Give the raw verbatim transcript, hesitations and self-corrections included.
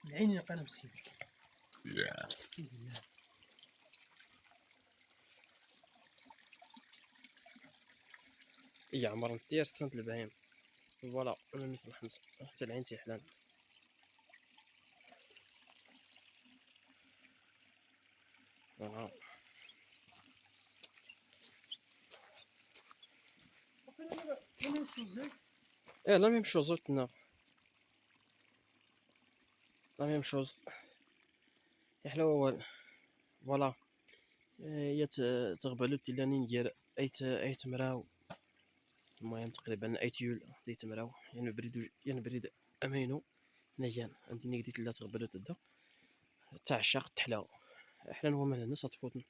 العين يا قلم سيدي. يا عمر، نتير سنت البهيم. فوالا، انا مش نحنس حتى العين تيحلان. فوالا. ايه، لا ميم شوز اوتنا. لا ميم شوز. يحلو هو. فوالا. إيه، يا ت-، تغبلوت إلا نين ديال أيت، أيت مراو. المهم تقريبا أيت يول ديت مراو. يعني بريد وج-، يعني بريد أمينو. نيان. عندي نيك ديت لا تغبلوت دا. تاع الشاق تحلاو. احنا نوما هنا صتفوتن.